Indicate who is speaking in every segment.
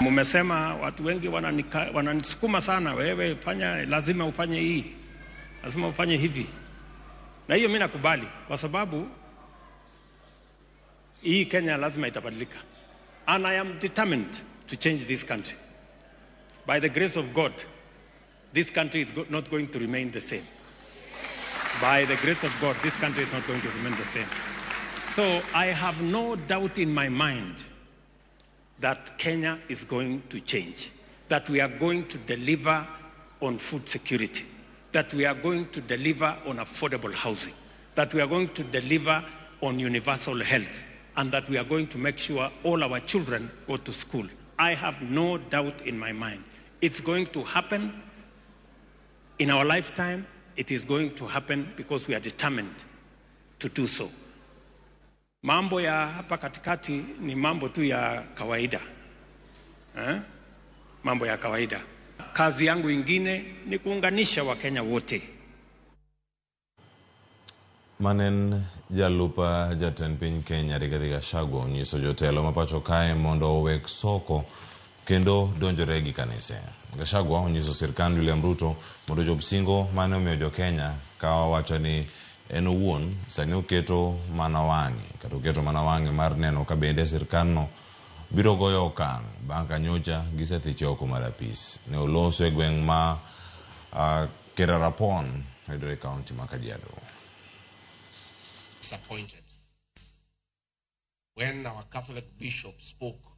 Speaker 1: Mumesema watu wengi wananisukuma sana, wewe fanya, lazima ufanye hii, lazima ufanye hivi, na hiyo mimi nakubali, kwa sababu hii Kenya lazima itabadilika, and I am determined to change this country. By the grace of God, this country is not going to remain the same. By the grace of God, this country is not going to remain the same. So I have no doubt in my mind that Kenya is going to change, that we are going to deliver on food security, that we are going to deliver on affordable housing, that we are going to deliver on universal health, and that we are going to make sure all our children go to school. I have no doubt in my mind. It's going to happen in our lifetime. It is going to happen because we are determined to do so. Mambo ya hapa katikati ni mambo tu ya kawaida eh? Mambo ya kawaida. Kazi yangu ingine ni kuunganisha Wakenya wote.
Speaker 2: Manen jalup jatend piny Kenya Rigathi Gachagua onyiso jotelo ma pacho kae mondo owek soko kendo donjore gi kanise. Gachagua onyiso sirkand William Ruto mondo ochop singo mane omiyo jo-Kenya ka owacho ni en owuon sani oketo mana wang'e kata oketo mana wang'e mar neno ka bende sirkandno biro goyo okang' bang' ka nyocha gisethiche oko mar apis. Ne oloso e gweng' ma Kerarapon mayudore e kaunti ma Kajiado.
Speaker 3: Disappointed when our Catholic bishop spoke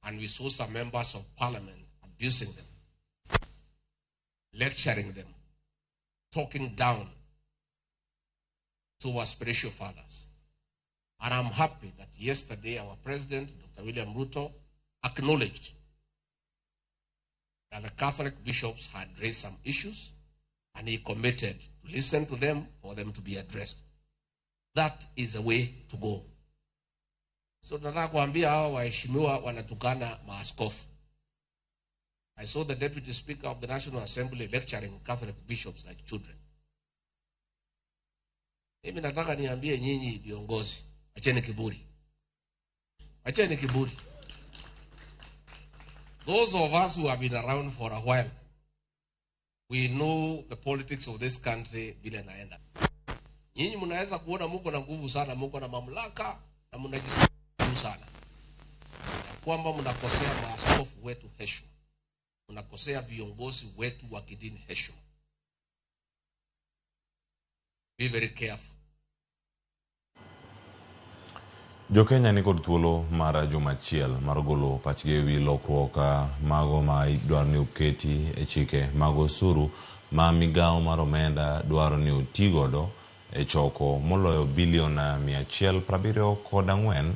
Speaker 3: and we saw some members of parliament abusing them, lecturing them, talking down to our spiritual fathers. And I'm happy that yesterday our president, Dr. William Ruto, acknowledged that the Catholic bishops had raised some issues and he committed to listen to them for them to be addressed. That is the way to go. So tunataka kuambia hawa waheshimiwa wanatukana maaskofu. I saw the deputy speaker of the National Assembly lecturing Catholic bishops like children. Mimi nataka niambie nyinyi viongozi, acheni kiburi. Acheni kiburi. Those of us who have been around for a while, we know the politics of this country vile naenda. Nyinyi mnaweza kuona muko na nguvu sana, muko na mamlaka na mnajisikia sana ya kwamba mnakosea maaskofu wetu heshima, mnakosea viongozi wetu wa kidini heshima. Be very careful.
Speaker 2: Jo-Kenya nikod thuolo mar juma achiel mar golo pachgi e wi lokruok mago ma idwaro ni oketi e chike mag osuru ma migawo mar omenda dwaro ni otigodo e choko moloyo bilion 174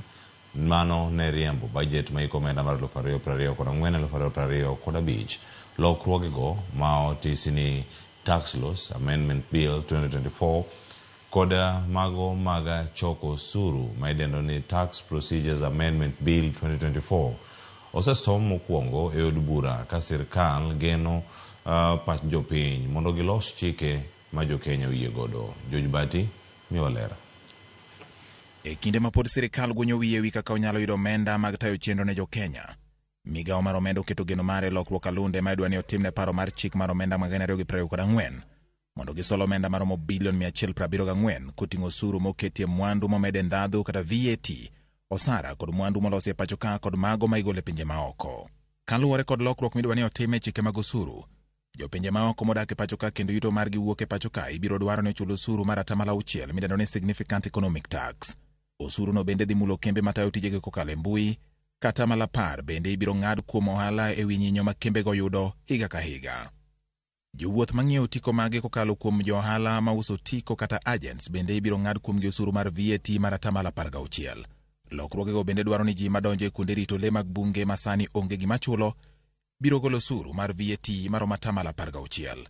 Speaker 2: mano ne riembo bajet ma hik omenda mar 2024-2025. Lokruogego ma otisi ni Tax Laws Amendment Bill 2024 kod mago mag choko osuru ma idendo ni Tax Procedures Amendment Bill 2024 osesom mokwongo e od bura ka sirkal geno pach jopiny mondo gilos chike ma jo-Kenya oyie godo. George Bati miyowa ler.
Speaker 4: E kinde ma pod sirkal gunyo wiye wi kaka onyalo yudo omenda mag tayo chenro ne jo-Kenya, migawo mar omenda oketo geno mare e lokruok alunde ma idwa ni otim ne paro mar chik mar omenda mag 2024 mondo gisol omenda maromo bilion 174 koting'o osuru moketie mwandu momede ndhadhu kata VAT, osara kod mwandu molosi e pacho ka kod mago ma igolo e pinje maoko. Kaluwore kod lokruok midwa ni otim e chike mag osuru, jopinje maoko modak e pacho ka kendo yuto margi wuok e pacho ka ibiro dwaro ni ochul osuru mar 6% midendo ni Significant Economic Tax. Osuru no bende dhi mulo kembe matayo tijegi kokalo e mbui, kata 10% bende ibiro ng'ad kuom ohala e wi nyinyo ma kembego yudo higa ka higa. Jowuoth mang'iewo otiko mage kokalo kuom jo ohala mauso otiko kata agents bende ibiro ng'ad kuomgi osuru mar VAT mar 16%. Lokruogego bende dwaro ni ji madonjo e kuonde rito le mag bunge ma sani onge gima chulo biro golo osuru mar VAT maromo 16%.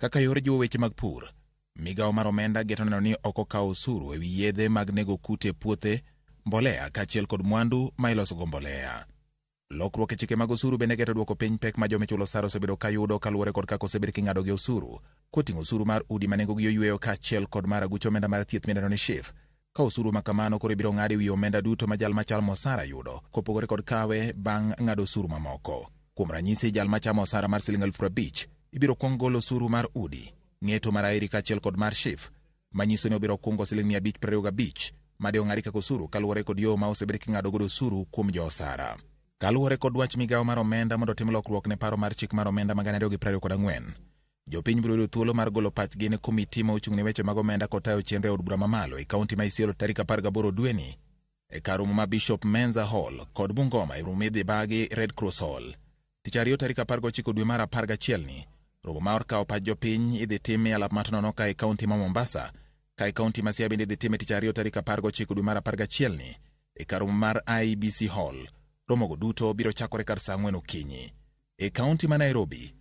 Speaker 4: Kaka yor jiwo weche mag pur, migawo mar omenda geto neno ni ok okawo osuru e wi yedhe mag nego kute e puothe, mbolea kaachiel kod mwandu ma ilosogo mbolea. Lokruok e chike mag osuru bende geto duoko piny pek ma joma ichulo osara osebedo ka yudo kaluwore kod kaka osebed king'adogi osuru, koting'o osuru mar udi ma nengogi oyweyo kaachiel kod mar aguch omenda mar thieth midendo ni SHIF. Ka osuru ma kamano koro ibiro ng'ad e wi omenda duto ma jal machal osara yudo, kopogore kod kawe bang' ng'ado osuru mamoko. Kuom ranyisi, jal machamo osara mar siling 50,000 ibiro kuong golo osuru mar udi, ng'eto mar aeri kaachiel kod mar SHIF, manyiso ni obiro kungo siling 525 made ong'adi kaka osuru kaluwore kod yo ma osebed king'ado godo osuru kuom jo osara. Kaluwore kod wach migawo mar omenda mondo otim lokruok ne paro mar chik mar omenda mag 2024, jopiny biro yudo thuolo mar golo pachgi ne komiti ma ochung' ne weche mag omenda kod tayo chenro e od bura mamalo e kaunti ma Isiolo tarik 18 dweni e kar romo ma Bishop Menza Hall kod Bungoma e romo midhi bagi Red Cross Hall. Tich ariyo tarik 19 dwe mar 11 ni, romo mar kawo pach jopiny idhi tim e alap Matononoka e kaunti ma Mombasa, ka e kaunti ma Siaya bende idhi time tich ariyo tarik 19 dwe mar 11 ni e kar romo mar IBC Hall. Romogo duto biro chakore kar saa 4 okinyi. E kaunti ma Nairobi,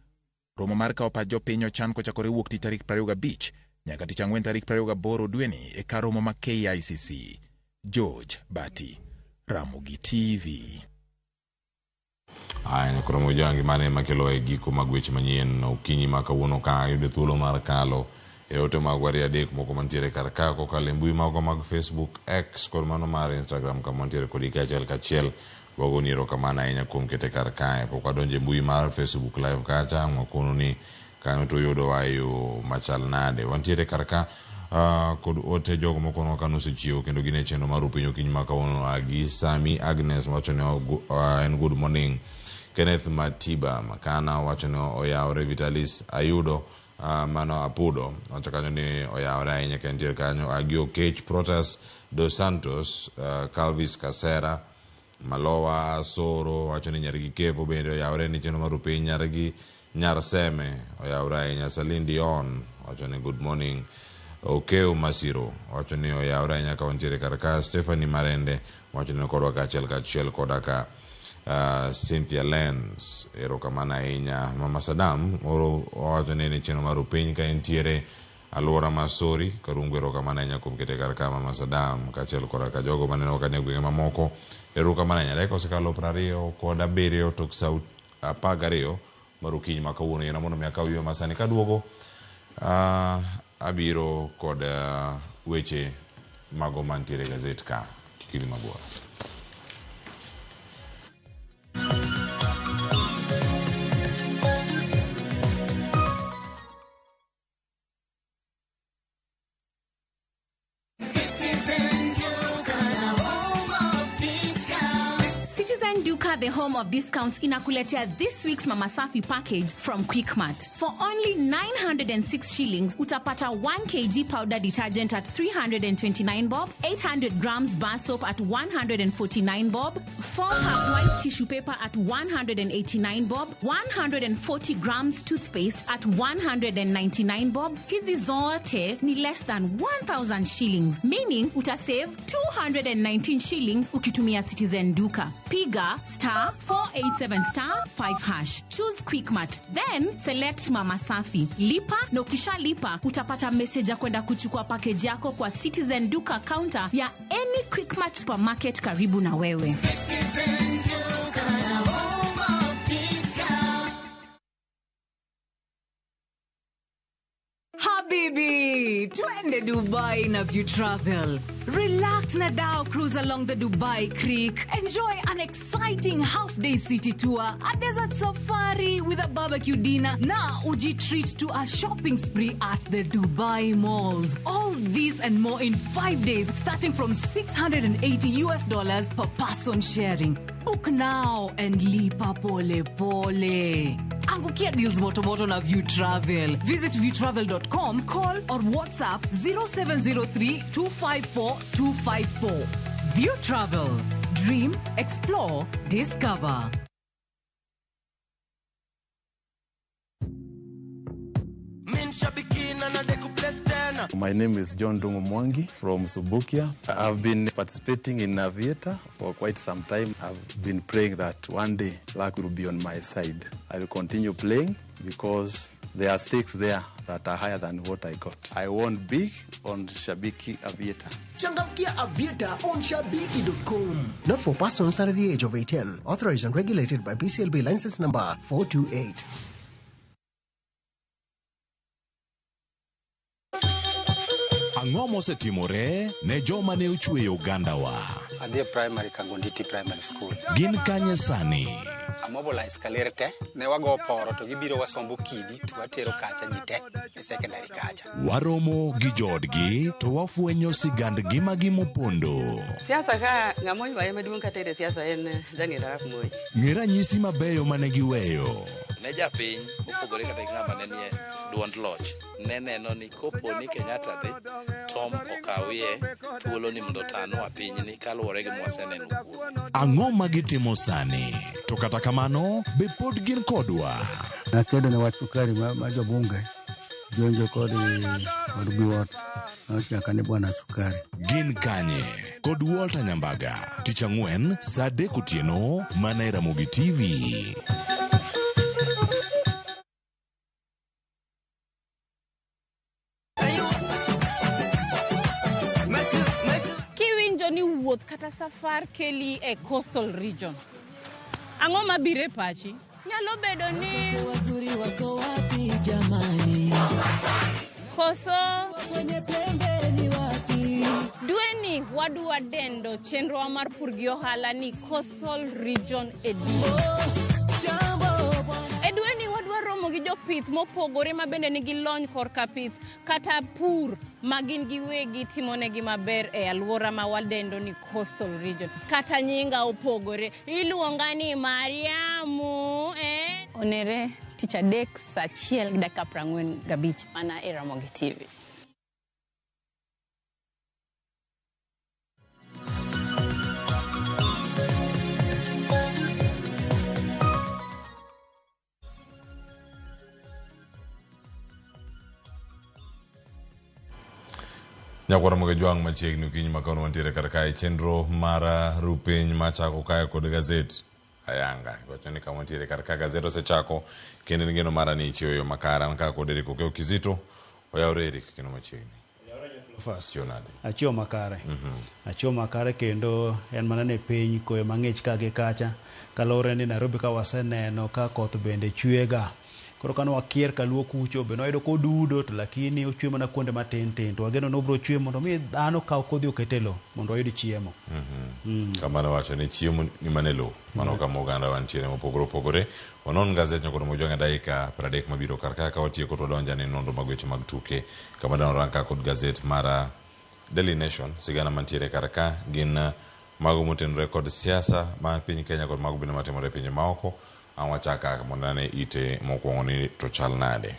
Speaker 4: romo mar kawo pach jopiny ochan kochakore wuok tich tarik 25 nyaka tich ang'wen tarik 28 dweni e kar romo ma KICC. George Bati, Ramogi TV.
Speaker 2: Aya, koro mojangi mane makelo e giko mag weche manyien okinyi ma kawuono ka yudo thuolo mar kalo e ote mag wari adek moko mantiere kar ka kokalo e mbui magwa mag Facebook, X kod mano mar Instagram kama wantiere kodi kaachiel kachiel. Wagoni erokamano ahinya kuom kete kar kae. Pok wadonjo e mbui mar Facebook live kacha, wakono ni kanyo to yudowa e yo machal nade. Wantiere kar ka kod ote jogo mokonwa ka nosechiewo kendo gin e chenro mar piny okinyi ma kawuono. Agi Sami Agnes wacho ni en good morning. Kenneth Matiba Makana wacho ni oyawore. Vitalis Ayudo mano Apudo wacho kanyo ni oyawore ahinya ka entiere kanyo. Agi Okech Protas Dos Santos, Calvis Kasera Malowa Soro wacho ni nyargi Kevo bende oyawore ni chenro mar piny. Nyargi Nyarseme oyawore ahinya. Celine Dion wacho ni good morning. Okeo Masiro wacho ni oyawore ahinya ka wantiere kar ka. Stephanie Marende wacho ni kodwa kaachiel kachiel koda ka Cynthia Lenz, erokamano ahinya. Mama Sadam owacho ni chenro mar piny ka entiere alwora ma Sori Karungu, erokamano ahinya kuom kete kar ka Mama Sadam kaachiel koda ka jogo maneno ka nie gwenge mamoko, erokamano ahinya. Dakika osekalo 27 tok sa 12 mar okinyi ma kawuono. Yiena mondo mi akaw yweyo masani kaduogo abiro kod weche mago mantiere e gazet ka. Kik idhi mabor.
Speaker 5: Citizen Duka, the home of discounts, inakuletea this week's Mama Safi package from Quickmart. For only 906 shillings, utapata 1 kg powder detergent at 329 bob, 800 grams bar soap at 149 bob, 4 pack white tissue paper at 189 bob, 140 grams toothpaste at 199 bob. Hizi zote ni less than 1000 shillings, meaning utasave 219 shillings ukitumia Citizen Duka. Piga star 487 star 5 hash. Choose Quickmart, then select Mama Safi. Lipa na ukishalipa utapata message ya kwenda kuchukua package yako kwa Citizen Duka counter ya any Quickmart supermarket karibu na wewe.
Speaker 6: Citizen Duka, the home of discount.
Speaker 7: Habibi, twende Dubai na View Travel. Relax na dhow cruise along the Dubai Creek. Enjoy an exciting half-day city tour, a desert safari with a barbecue dinner, na uji treat to a shopping spree at the Dubai malls. All this and more in 5 days, starting from $680 US per person sharing. Book now and lipa pole pole. Angukia deals motomoto na View Travel. Visit viewtravel.com, call or WhatsApp 0703 254 254. View Travel. Dream, explore, discover.
Speaker 8: My name is John Dungu Mwangi from Subukia. I've been participating in Aviator for quite some time. I've been praying that one day luck will be on my side. I will continue playing because there are stakes there that are higher than what I got. I won big on Shabiki Aviator.
Speaker 9: Changamkia Aviator on Shabiki.com. Not for persons under the age of 18. Authorized and regulated by BCLB license number 428.
Speaker 10: Ang'o Ang'o mosetimore ne joma ne ochweyo ogandawa?
Speaker 11: Adhi e primary Kangonditi Primary School.
Speaker 10: Gin kanye sani?
Speaker 11: Amobilize kaler te, ne wago poro to gibiro wasombo kidi to watero kacha ji te e secondary kacha.
Speaker 10: Waromo gi joodgi to wafwenyo sigand ngimagi mopondo.
Speaker 12: Siasa ka ng'ama oywaye maduong' kata e siasa en Daniel Arap Moi.
Speaker 10: Ng'e ranyisi mabeyo mane giweyo.
Speaker 13: Ne japiny mopogore kata gi ng'ama ne nie duond loch ne neno ni kopo ni Kenyatta dhi Tom okawie thuolo ni mondo otanwa pinyni kaluwore gi mwaseneno kuome.
Speaker 10: Ang'o ma gitimo sani? To kata kamano, be pod gin kodwa?
Speaker 14: Nakedo ne wach sukari ma, ma jobunge jonjo kod kod biwot nochaka ni bwana sukari.
Speaker 10: Gin kanye? Kod Walter Nyambaga, tich ang'wen saa adek otieno mana e Ramogi TV.
Speaker 5: Kiwinjo ni wuoth kata safar keli e coastal region, ang'o mabiro e pachi? Nyalo bedo ni
Speaker 6: Wazuri wako wapi jamani?
Speaker 5: koso
Speaker 6: Kwenye pembe ni wapi?
Speaker 5: dweni wadwa dendo chenrowa mar pur gi ohala ni coastal region edition. E dweni wadwa romo gi jopith mopogore ma bende nigi lony korka pith kata pur ma gin giwegi timonegi maber e alwora ma wadendo ni coastal region. Kata nyinga opogore, iluonga ni Mariamu eh? Onere tich adek saa achiel gi dakika 45 mana e Ramogi TV.
Speaker 2: Nyakwar Ramogi Jwang' machiegni okinyi ma kawuono wantiere kar kae chenro mar ru piny machako kae kod gazet ayanga iwacho ni kama wantiere kar ka gazet osechako kendo en geno mara ni ichiewo e yo makare an kaka kod Eric Okeyo Kizito oyawre Eric kendo machiegni
Speaker 15: First.
Speaker 2: Chiewo nade
Speaker 15: Achiewo makare. Achiewo makare kendo en mana ni piny koyo mang'ich ka gi kacha. Kaluwore ni Nairobi ka waseneno ka koth bende chwega. Koro kane wakier kaluo kucho be nwayudo kodudo to lakini ochwe mana kuonde matin tin. To wageno ni obiro chwe mondo mi dhano kaw kodhi oket e lowo mondo wayud chiemo.
Speaker 2: Kamano wacho ni chiemo ni mana e lowo mano kama oganda wantiere mopogore opogore wanon gazet nyakoro mojwang' e dakika 30 mabiro kar ka ka watieko to wadonjo ane nonro mag weche mag tuke kama dang' warang ka kod gazet mar Daily Nation sigana mantiere kar ka gin mago motenore kod siasa ma piny Kenya kod mago bende matimore e pinje maoko ang' wachak mondo ane ite mokwongo ni to chal nade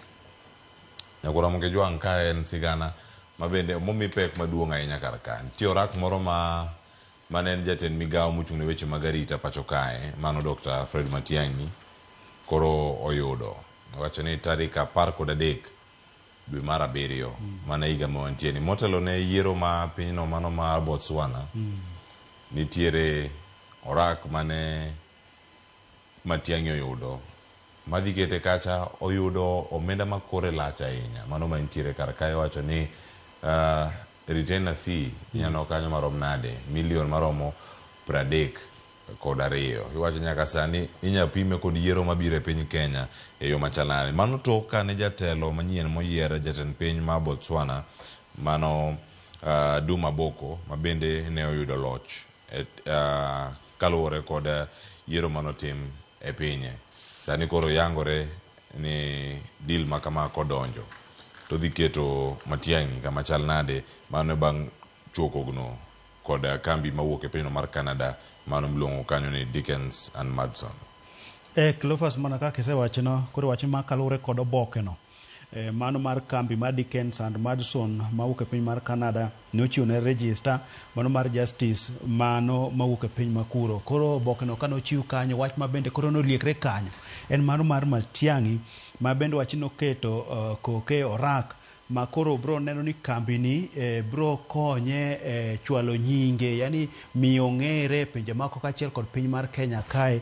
Speaker 2: Nyakwar Ramogi Jwang' ka en sigana ma bende momi pek maduong' ahinya kar ka nitie orak moro ma mane en jatend migawo mochung' ne weche mag arita pacho kae mano Dr. Fred Matiang'i koro oyudo owacho ni tarik 13 dwe mar abiriyo mana higa ma wantie ni motelo ne yiero ma pinyno mano mar Botswana nitiere orak mane Matiang'i oyudo madhi kete kacha oyudo omenda ma kore lach ahinya mano mantiere kar kae iwacho ni retainer fee inyalo kanyo marom nade milion maromo 32 iwacho nyaka sani inya pime kod yiero mabiro e piny Kenya e yo machal nade mano tok kane jatelo manyien moyier jatend piny ma Botswana mano Duma Boko ma bende ne oyudo loch kaluwore kod yiero manotim e pinye sani koro yangore ni deal ma kama kodonjo to dhi keto Matiang'i kama chal nade mano bang' chuokogno kod kambi mawuok e pinyno mar Canada mano miluongo kanyo ni Dickens and Madson.
Speaker 15: Cleophas mana kaka isewachono koro wach ma kaluwore kod obokeno mano mar kambi mar Dickens and Madson mawuok e piny mar Canada nochiwo ne register mano mar Justice mano mawuok e piny makuro. Koro obokeno kane ochiw kanyo wach ma bende koro noliekre kanyo en mano mar Matiang'i ma bende wach noketo koke orak ma koro bro neno ni kambini bro konye chwalo nyinge yani miyo ng'ere e pinje moko kaachiel kod piny mar Kenya kae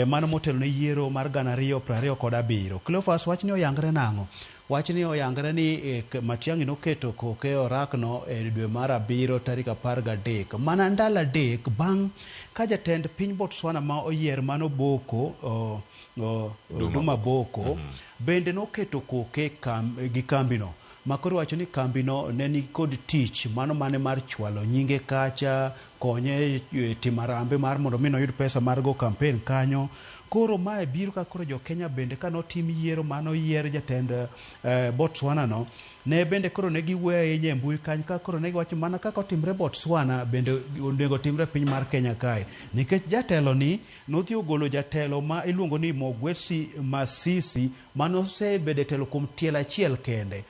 Speaker 15: mano motelo ne yiero mar 2027. Cleophas wachni oyangre nang'o? Wachni oyangre ni Matiang'i noketo koke orakno e dwe mar abiriyo tarik 13 mana ndalo adek bang' ka jatend piny Botswana ma oyier mano Boko Duma Boko bende noketo koke gi kambino. Ma koro iwacho ni kambino ne ni kod tich mano mane mar chwalo nyinge kacha, konye e timo arambe mar mondo mi noyud pesa mar go kampen kanyo. Koro mae biro ka koro jo Kenya bende ka notim yiero mano yier jatend Botswana no, ne bende koro ne giwuoyo ahinya e mbui kanyo ka koro ne giwacho mana kaka otimre Botswana bende onego otimre piny mar Kenya kae. Nikech jatelo ni nodhi ogolo jatelo ma iluongo ni Mokgweetsi Masisi mane osebedo e telo kuom tielo achiel kende.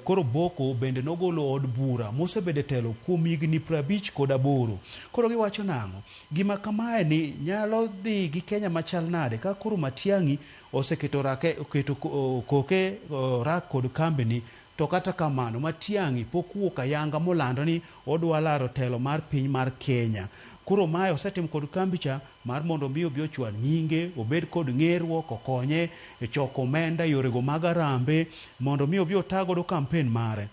Speaker 15: Koro Boko bende nogolo od bura mosebedo e telo kuom higni 58. Koro giwacho nang'o? Gima kamae ni nyalo dhi gi Kenya machal nade ka koro Matiang'i oseketo rake oketo koke rak kod kambini to kata kamano Matiang'i pok owuok ayanga molando ni odwa laro telo mar piny mar Kenya. Koro mae osetim kod kambi cha mar mondo mi obi ochwal nyinge, obed kod ng'eruok, okonye e choko omenda e yorego mag arambe mondo mi obi ota godo kampen mare.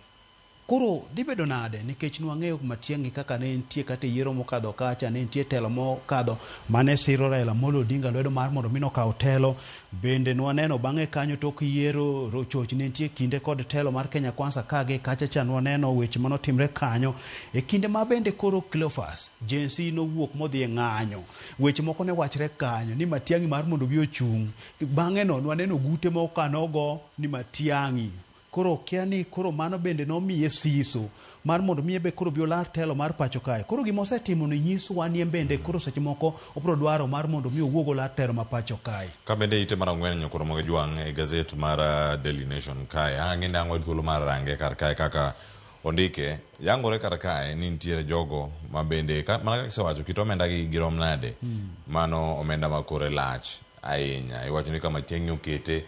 Speaker 15: Koro dhi bedo nade nikech nwang'eyo Matiang'i kaka ne nitie kata e yiero mokadho kacha, ne nitie telo mokadho mane siro Raila Amolo Odinga lwedo mar mondo mi nokaw telo. Bende nwaneno bang'e kanyo tok yiero rochoch ne nitie kinde kod telo mar Kenya Kwanza kagi kacha cha nwaneno weche manotimre kanyo. E kinde ma bende koro Cleophas Gen Z nowuok modhi e ng'anyo, weche moko ne wachre kanyo ni Matiang'i mar mondo obi ochung'. Bang'e no nwaneno gute moko kanogo ni Matiang'i. Koro okia ni koro mano bende nomiye siso mar mondo mi be koro obi olar telo mar pacho kae. Koro gima osetimo ni nyisowa ni en bende koro seche moko obiro dwaro mar mondo mi owuog olar telo ma pacho kae.
Speaker 2: Ka bende ite mar ang'wen nyokoro mag jwang' e gazet mar Daily Nation kae. Ang'e ni ang' wayud thuolo mar range kar kae kaka ondike. Yangore kar kae ni nitiere jogo ma bende ka, mana kaka isewacho kit omenda gi girom nade. Mano omenda ma kore lach ahinya. Iwacho ni kama Matiang'i okete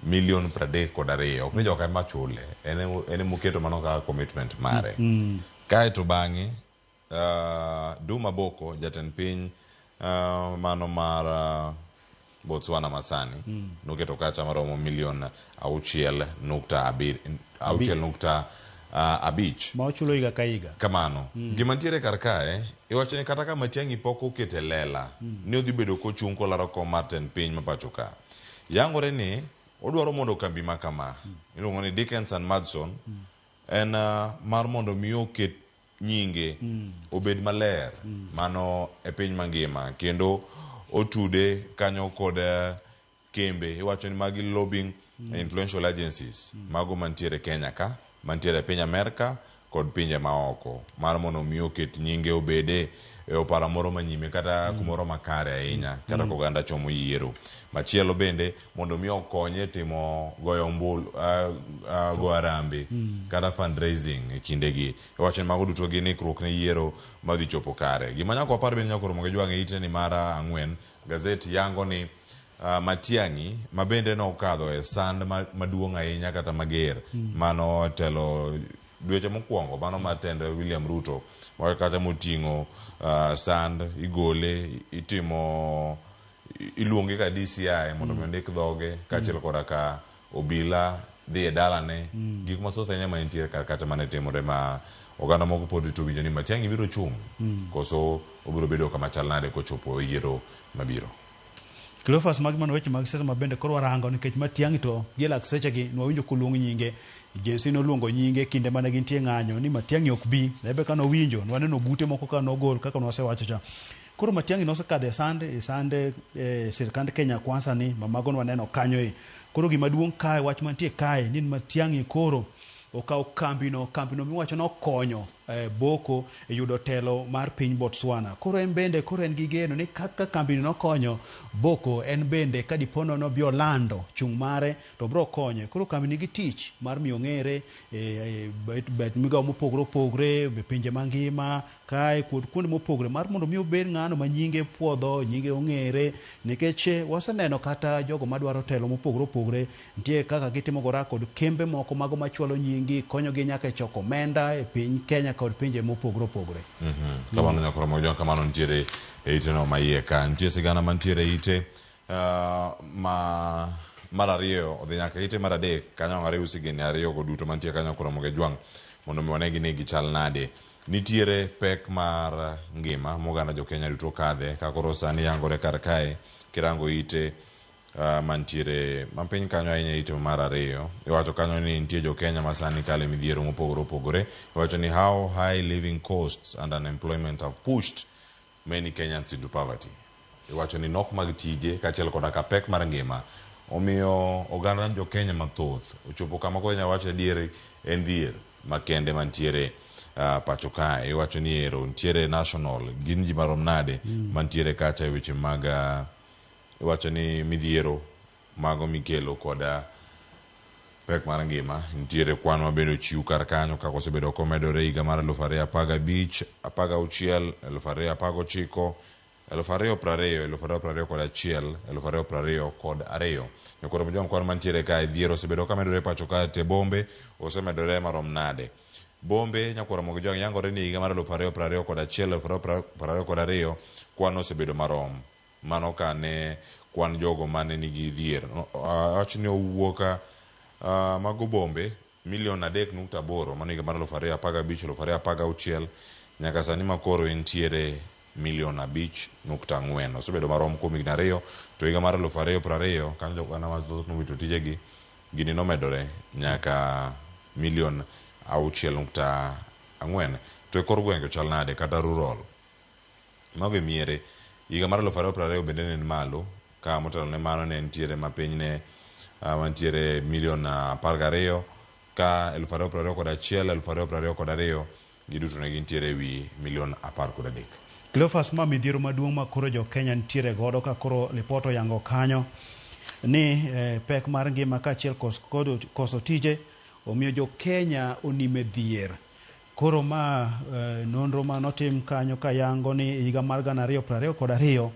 Speaker 2: milion 32. Ok ni joka ema chule. En emoketo mano kaka commitment mare. Kae to bang'e Duma Boko jatend piny mano mar Botswana masani noketo kacha maromo milion 6.5
Speaker 15: Ma ochulo higa ka higa.
Speaker 2: Kamano. Gima nitiere kar kae, iwacho ni kata ka Matiang'i pok okete lela, ni odhi bedo kochung' kolaro kom mar tend piny ma pacho ka. Yangore ni odwaro mondo kambi ma kama, iluongo ni Dickens and Madson, en mar mondo mi oket nyinge obed maler mano e piny mangima kendo otude kanyo kod kembe iwacho ni magi lobbying influential agencies mago mantiere Kenya ka mantiere e piny Amerka kod pinje maoko mar mondo mi oket nyinge obede e opara moro manyime kata kumoro makare ahinya kata koganda chomo yiero. Machielo bende mondo mi okonye timo goyo ombulu go arambe kata fundraising e kindegi. Iwacho ni mago duto gin ikruok ne yiero madhi chopo kare. Gima nyaka wapar bende nyaka romo gi jwang' e ite ni mar ang'wen gazet yango ni Matiang'i ma bende nokadho e sand maduong' ahinya kata mager mano telo dweche mokwongo mano mar tend William Ruto kata moting'o sand igole itimo iluonge ka DCI mondo mi ondik dhoge kaachiel koda ka obila dhi e dalane gik mathoth ahinya manitiere kar kacha mane timore ma oganda moko pod rito winjo ni Matiang'i biro chung' koso obiro bedo kama chal nade kochopo e yiero mabiro.
Speaker 15: Cleophas magi mano weche mag siasa ma bende koro warango nikech Matiang'i to gi lak sechegi nwawinjo koluong nyinge. Gen Z noluongo nyinge kinde mane gintie ng'anyo ni Matiang'i ok bi. Ebe ka nowinjo nwaneno gute moko ka nogol kaka nwasewacho cha. Koro Matiang'i nosekadho e sand e sand e sirkand Kenya Kwanza ni ma mago nwaneno kanyo e. Koro gima duong' kae wach mantie kae ni Matiang'i koro okawo kambino kambino miwacho nokonyo Boko e yudo telo mar piny Botswana. Koro en bende koro en gi geno ni kaka kambino nokonyo Boko en bende ka dipo nono obi olando chung' mare to biro konye. Koro kambi nigi tich mar miyo ng'ere e bet migawo mopogore opogore e pinje mangima kae kod kuonde mopogore mar mondo mi obed ng'ano ma nyinge puodho nyinge ong'ere nikech waseneno kata jogo madwaro telo mopogore opogore nitie kaka gitimo gora kod kembe moko mago machwalo nyingi konyogi nyaka e choko omenda e piny Kenya kod pinje mopogore opogore.
Speaker 2: Kamano nyakoro mojo kamano nitiere e ite no maiye ka nitie sigana mantiere e ite ma mar ariyo odhi nyaka ite mar adek kanyo ariw sigini ariyo go duto mantie kanyo koro moge jwang' mondo mi wane gi ni gichal nade. Nitiere pek mar ngima moganda jo Kenya duto kadhe ka koro sani yangore kar kae kirango ite Mantiere mapiny kanyo ahinya ite mar ariyo iwacho kanyo ni nitie jo Kenya ma sani kale midhiero mopogore opogore. Iwacho ni how high living costs and unemployment have pushed many Kenyans into poverty. Iwacho ni nok mag tije kaachiel koda ka pek mar ngima omiyo oganda jo Kenya mathoth ochopo kama koro inyalo wach adier en dhier makende mantiere pacho kae. Iwacho ni ero nitiere national gin ji marom nade mantiere kacha e weche mag iwacho ni midhiero mago mikelo koda pek mar ngima nitiere kwan mabende ochiw kar kanyo kaka osebedo komedore higa mar 2015, 16, 2019, 2020, 2021, 2022. Nyakoro Mojwang' kwan mantiere kae dhier osebedo kamedore pacho kae te bombe osemedore marom nade. Bombe Nyakwar Ramogi Jwang' yangore ni higa mar 2021, 2022 kwan osebedo marom. Mano ka ne kwan jogo mane nigi dhier. Wach ni owuok mago bombe milion 3.8 mano higa mar 2015, 2016 nyaka sani makoro entiere milion 5.4. Osebedo marom kuom higni 2 to higa mar 2020 kanyo joganda mathoth nowito tijegi gini nomedore nyaka milion 6.4. To e kor gwenge chal nade kata rural? Mago e miere. Higa mar 2020 bende ne en malo ka motelo ne mano ne nitiere mapiny ne mantiere milion 12 ka 2021, 2022 giduto ne gintiere ewi milion 13.
Speaker 15: Cleophas, ma midhiero maduong' ma koro jo Kenya nitiere godo ka koro lipot oyango kanyo ni pek mar ngima kaachiel kod koso tije omiyo jo Kenya onime dhier. Koro ma nonro manotim kanyo kayango ni higa mar 2022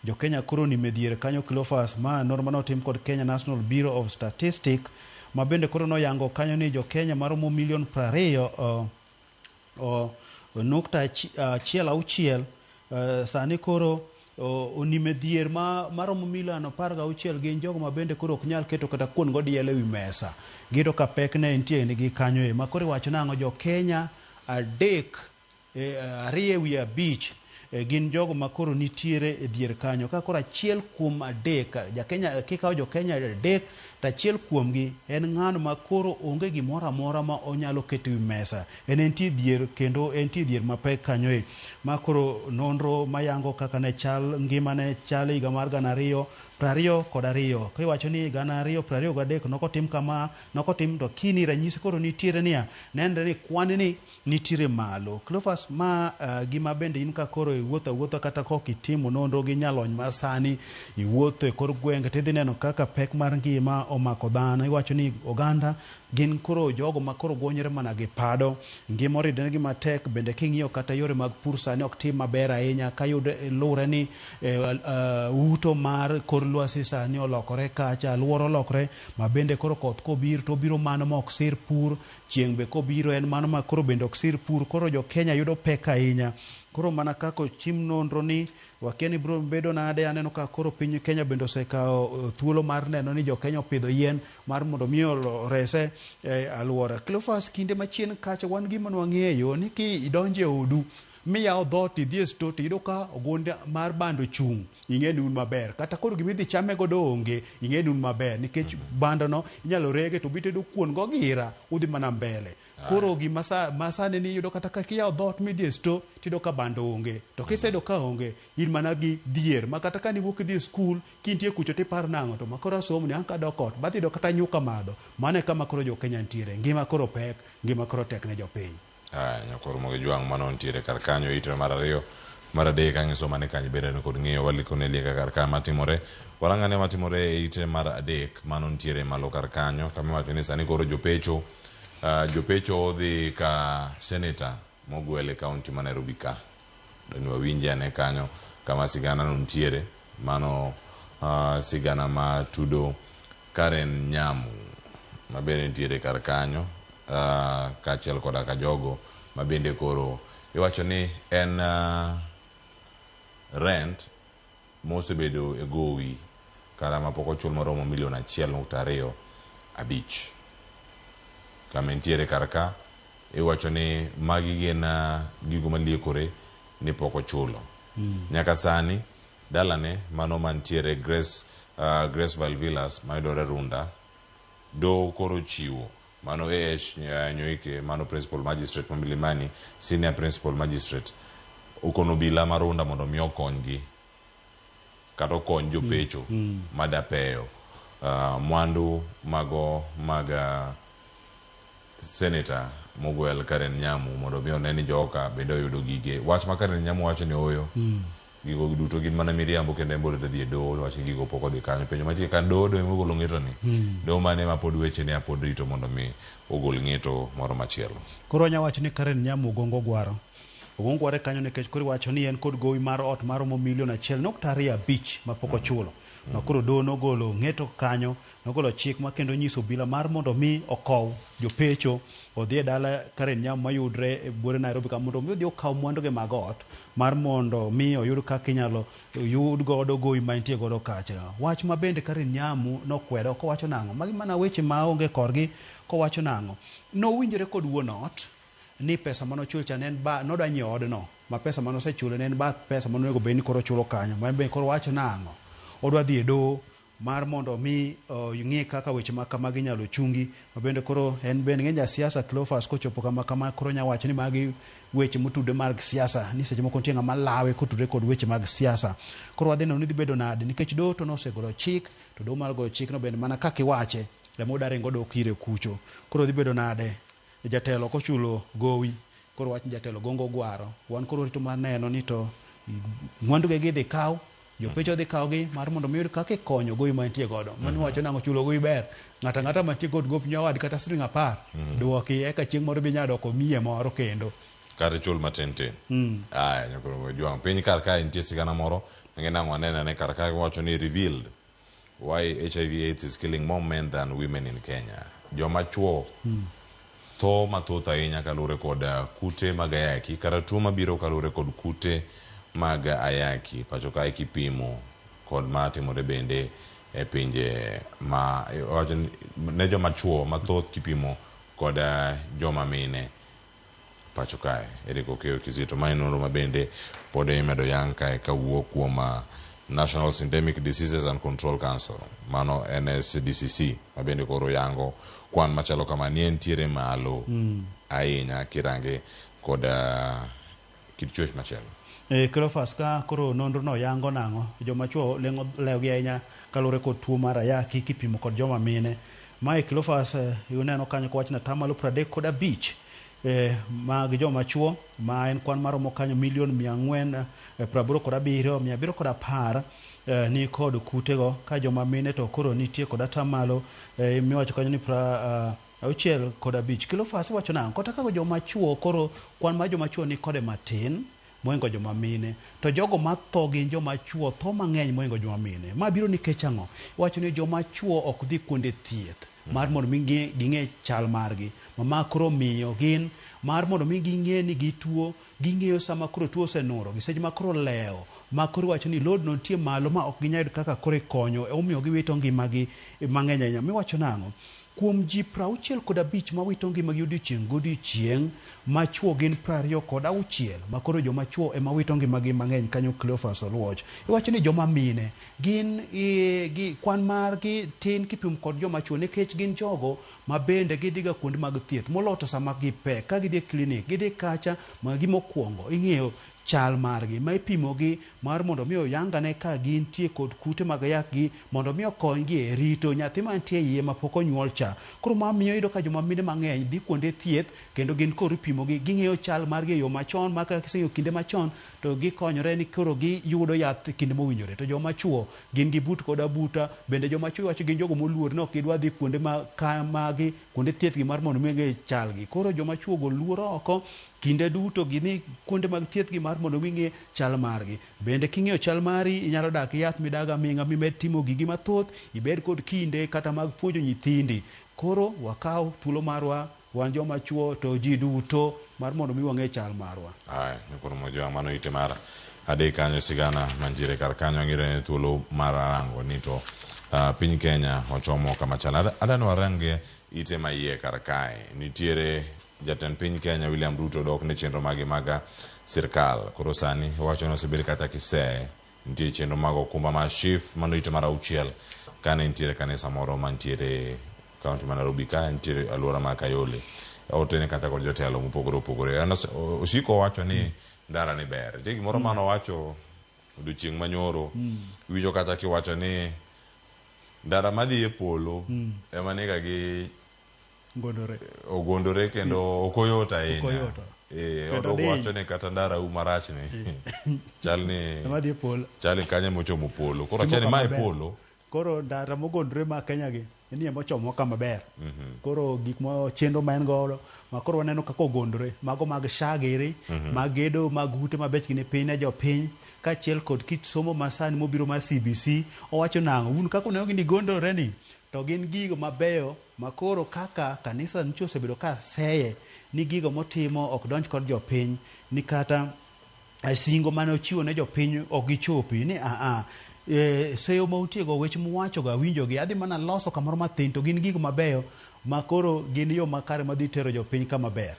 Speaker 15: jo Kenya koro onime dhier kanyo. Cleophas, ma nonro manotim kod Kenya National Bureau of Statistics ma bende koro noyango kanyo ni jo Kenya maromo milion 20.16 sani koro onime dhier maromo milion 16 gin jogo ma bende koro ok nyal keto kata kuon godiel ewi mesa. Giyudo ka pek ne nitie nigi kanyo e ma koro iwacho nang'o jo Kenya 3 2 ewi 5 gin jogo ma koro nitiere e dhier kanyo. Ka koro 1 kuom 3 ja Kenya, kikawo jo Kenya 3 to 1 kuomgi en ng'ano ma koro onge gimoro amora ma onyalo keto ewi mesa. En entie dhier kendo entie dhier mapek kanyo e. Ma koro nonro mayango kaka ne chal ngima ne chal higa mar 2022. Kiwacho ni 2023 nokotim kama nokotim to kini ranyisi koro nitiere niya nenre ni kwan ni nitiere malo. Cleophas, ma gima bende in ka koro iwuotho awuotha kata kok itimo nonro gi nyalony masani iwuotho e kor gwenge tidhi neno kaka pek mar ngima omako dhano. Iwacho ni oganda gin koro jogo ma koro gonyore mana gi pado, ngima oridore matek. Bende king'iyo kata yore mag pur sani ok tim maber ahinya kayude lure ni uto mar kor lwasi sani olokore kacha, aluora olokore ma bende koro koth kobiro to obiro mano ma ok sir pur, chieng' be kobiro en mano ma koro bende ok sir pur. Koro jo Kenya yudo pek ahinya. Koro mana kaka ochim nonro ni wakia ni biro bedo nade. Aneno ka koro piny Kenya bende osekawo thuolo mar neno ni jo Kenya opidho yien mar mondo mi orese aluora. Cleophas, kinde machien kacha wan gima nwang'eyo ni ki idonjo e odu miyawo dhoot idhi e sto tiyudo ka ogunda mar bando chung', ing'e ni un maber. Kata koro gima idhi chame godo onge, ing'e ni un maber nikech bando no inyalo rege to bitedo kuon gogira udhi mana mbele. Koro gima masani ni iyudo kata ka kiyawo dhoot midhi e sto tiyudo ka bando onge. To kiseyudo ka onge, in mana gi dhier ma kata kaniwuok idhi e skul kintie kucho tiparo nang'o to makoro asomo ni an kadok ot badhi yudo kata nyuka madho. Mano e kama koro jo Kenya nitiere. Ngima koro pek, ngima koro tek ne jopiny.
Speaker 2: Aya, Nyakwar Ramogi Jwang' mano nitiere kar kanyo ite mar 2 mar 3 ang'iso mane kanyo bende kod ng'iyo waliko ne lieka kar ka matimore. Warang'ane matimore e ite mar 3 mano nitiere malo kar kanyo kama iwacho ni sani koro jopecho jopecho odhi ka seneta mogwel e kaunti ma Nairobi ka. Dani wawinje ane kanyo kama sigana no nitiere mano sigana ma tudo Karen Nyamu ma bende nitiere kar kanyo kaachiel koda ka jogo ma bende koro iwacho ni en rent mosebedo e gowi kara mapok ochul maromo milion 1.25. Kama entiere kar ka iwacho ni magi gin gigo maliekore ni pok ochulo. Nyaka sani dalane mano mantiere Grace Graceville Villas mayudore Runda. Doho koro chiwo mano AH Nyoike mano Principal Magistrate ma Milimani, Senior Principal Magistrate okono obila ma Runda mondo mi okonygi kata okony jopecho madapeyo mwandu mago mag Senator mogwel Karen Nyamu mondo mi one ni joka bende oyudo gige. Wach ma Karen Nyamu wacho ni ooyo. Gigo duto gin mana miriambo kendo en bende odhi e doho wacho ni gigo pok odhi kanyo. Penjo mantie ka doho do ema ogolo ng'eto ni. Doho mane ma pod weche ne pod rito mondo mi ogol ng'eto moro machielo.
Speaker 15: Koro wanya wacho ni Karen Nyamu ogongo gwaro. Ogongo gware kanyo nikech koro iwacho ni en kod gowi mar ot maromo milion 1.25 mapok ochulo. Ma koro doho nogolo ng'eto kanyo, nogolo chik ma kendo nyiso obila mar mondo mi okow jopecho odhi e dala Karen Nyamu mayudre e buore Nairobi ka mondo mi odhi okaw mwanduge mag ot mar mondo mi oyud kaka inyalo yud godo gowi ma entie godo kacha. Wach ma bende Karen Nyamu nokwedo kowacho nang'o? Magi mana weche maonge korgi kowacho nang'o? Nowinjore kod wuon ot ni pesa manochul cha ne en ba nodwa nyiewo odno ma pesa manosechulo ne en bath pesa manonego bed ni koro ochulo kanyo ma en be koro wacho nang'o? Odwa dhi e doho mar mondo mi ong'i kaka weche ma kamagi inyalo chungi ma bende koro en bende ng'eny jasiasa Cleophas kochopo kama kama koro nya wacho ni magi weche motudore mag siasa ni seche moko nitie ng'ama lawe kotudore kod weche mag siasa. Koro wadhi neno ni dhi bedo nade nikech doho to nosegolo chik to doho mar goyo chikno bende mana kaka iwache ema oda ringo dok ire kucho. Koro dhi bedo nade jatelo kochulo gowi koro wach ni jatelo gongo gwaro wan koro rito mar neno ni to mwandu ge gidhi kaw jopecho dhi kawgi mar mondo mi yud kaka ikonyo gowi mantie godo. Mano wacho nang'o chulo gowi ber ng'ato ang'ata mantie kod gop nyawad kata siling 10 duoki eka chieng' moro bi nyalo doko miye moro kendo.
Speaker 2: Kata ichul matin tin. Aya nyakoro Ojwang'. Piny kar kae nitie sigana moro ng'e nang'o anene ane kar kae wacho ni revealed why HIV AIDS is killing more men than women in Kenya. Joma chuo tho mathoth ahinya kaluwore kod kute mag ayaki kata tuo mabiro kaluwore kod kute mag ayaki pacho kae kipimo kod matimore bende e pinje ma wacho ne joma chuo mathoth kipimo kod joma mine pacho kae. Eric Okeyo Kizito mae nonro ma bende pod imedo yang kae kawuok kuom National Syndemic Diseases and Control Council mano NSDCC ma bende koro yango kwan machalo kama ni entiere malo ahinya kirange kod kit chwech machielo.
Speaker 15: Cleophas ka koro nonro no yango nang'o joma chuo leng'o lewgi ahinya kaluwore kod tuo mar ayaki kipimo kod joma mine. Mae Cleophas uneno kanyo kowach ni atamalo 35 mag joma chuo ma en kwan maromo kanyo milion 487 710 ni kod kutego ka joma mine to koro nitie kod atamalo miwacho kanyo ni 65. Cleophas iwacho nang'o kata kaka joma chuo koro kwan mar joma chuo ni kode matin mohingo joma mine to jogo matho gin joma chuo tho mang'eny mohingo joma mine. Ma biro nikech ang'o? Iwacho ni joma chuo ok dhi kuonde thieth mar mondo mi ging'e chal margi ma koro miyo gin mar mondo mi ging'e ni gituo ging'eyo sama koro tuo osenuro gi seche ma koro lewo ma koro iwacho ni load no nitie malo ma ok ginyal yudo kaka koro ikonyo omiyo giwito ngimagi mang'eny ahinya. Miwacho nang'o? Kuom ji 65 mawito ngimagi odiochieng' godiochieng' ma chuo gin 26 ma koro joma chuo ema wito ngimagi mang'eny kanyo Cleophas Oluoch. Iwacho ni joma mine gin gi kwan margi tin kipimo kod joma chuo nikech gin jogo ma bende gidhiga kuonde mag thieth moloyo to sama gipek ka gidhi e klinik gidhi kacha ma gimokwongo ing'iyo chal margi ma ipimogi mar mondo mi oyangane ka gintie kod kute mag ayaki mondo mi okonygi e rito nyathi mantie iye mapok onyuol cha. Koro ma miyo iyudo ka joma mine mang'eny dhi kuonde thieth kendo gin koro ipimogi ging'eyo chal margi e yo machon ma ka giseng'eyo kinde machon to gikonyore ni koro giyudo yath kinde mowinjore. To joma chuo gin gibut kod abuta bende joma chuo iwacho gin jogo moluor ni ok gidwa dhi kuonde ma kamagi kuonde thieth gi mar mondo mi ng'e chalgi. Koro joma chuo go luor oko kinde duto gidhi kuonde mag thieth gi mar mondo mi ng'e chal margi. Bende king'iyo chal mari inyalo dak gi yath midag aming'a mimed timo gigi mathoth ibed kod kinde kata mag puonjo nyithindi. Koro wakaw thuolo marwa wan joma chuo to ji duto mar mondo mi wang'e chal marwa.
Speaker 2: Aya, nyakoro Mojwang' mano ite mar adek kanyo sigana mantiere kar kanyo ang'iro ne thuolo mar rango ni to piny Kenya ochomo kama chal. Adwa ni warange ite maiye kar kae. Nitiere jatend piny Kenya William Ruto dok ne chenro mage mag sirkal. Koro sani owacho ni osebed kata kiseye Nitie chenro mag okumba mar SHIF mano ite mar auchiel kane nitiere kanisa moro mantiere kaunti ma Nairobi ka nitiere aluora mar Kayole. Otene kata kod jotelo mopogore opogore. En osiko owacho ni ndara ni ber. Nitie gimoro mane owacho odiochieng' manyoro. Iwinjo kata kiwacho ni ndara madhi e polo ema niga gi
Speaker 15: Gondore.
Speaker 2: Ogondore kendo ok oyot ahinya.
Speaker 15: Ok oyot.
Speaker 2: Eh,
Speaker 15: Kendo
Speaker 2: odok
Speaker 15: diny.
Speaker 2: wacho ni kata ndarau marach ni chal ni
Speaker 15: Ema dhi e polo.
Speaker 2: chal ni kanyo mochomo polo. Koro
Speaker 15: Timo
Speaker 2: akia ni
Speaker 15: kama
Speaker 2: mae
Speaker 15: ber.
Speaker 2: polo.
Speaker 15: Koro ndara mogondore ma Kenya gi ni ema ochomo kama ber. Koro gik ma chenro ma en godo ma koro waneno kaka ogondore mago mag SHA giri, mag gedo mag ute ma bechgi ni piny ne jopiny kaachiel kod kit somo masani mobiro mar CBC. Owacho nang'o? Un kaka uneno gini gondore ni to gin gigo mabeyo ma koro kaka kanisa nyocha osebedo ka seye ni gigo motimo ok donj kod jopiny ni kata singo mane ochiwo ne jopiny ok gichopi ni aa e, seyo ma untiego wech muwachogo awinjogi adhi mana loso kamoro mathin to gin gigo mabeyo ma koro gin yo makare madhi tero jopiny kama ber.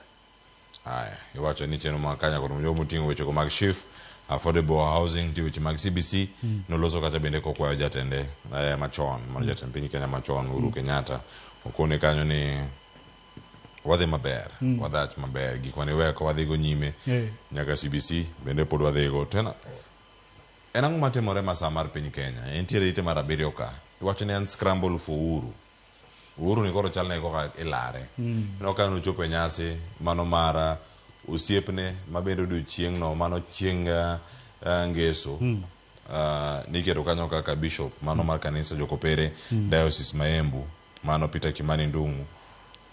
Speaker 2: Aya, iwacho ni chenro mag kanya kod jogo moting'o wechego mag SHIF, affordable housing, nitie weche mag CBC, noloso kata bende kokwayo jatende eh, machon, mano jatend piny Kenya machon Uhuru Kenyatta, okone kanyo ni wadhi maber, wadhach maber, gik mane iweyo ka wadhigo nyime nyaka CBC bende pod wadhigo. To en en ang'o matimore masaa mar piny Kenya? Entiere ite mar abiriyo ka. Iwacho ni en scramble for Uhuru. Uhuru ni koro chalne koka ilare. Ineno ka nochopo e nyasi mano mar osiepne ma bende odiochieng' no mano chieng' ngeso niketo kanyo kaka bishop mano mar kanisa Jokopere Diocese ma Embu mano Peter Kimani Ndung'u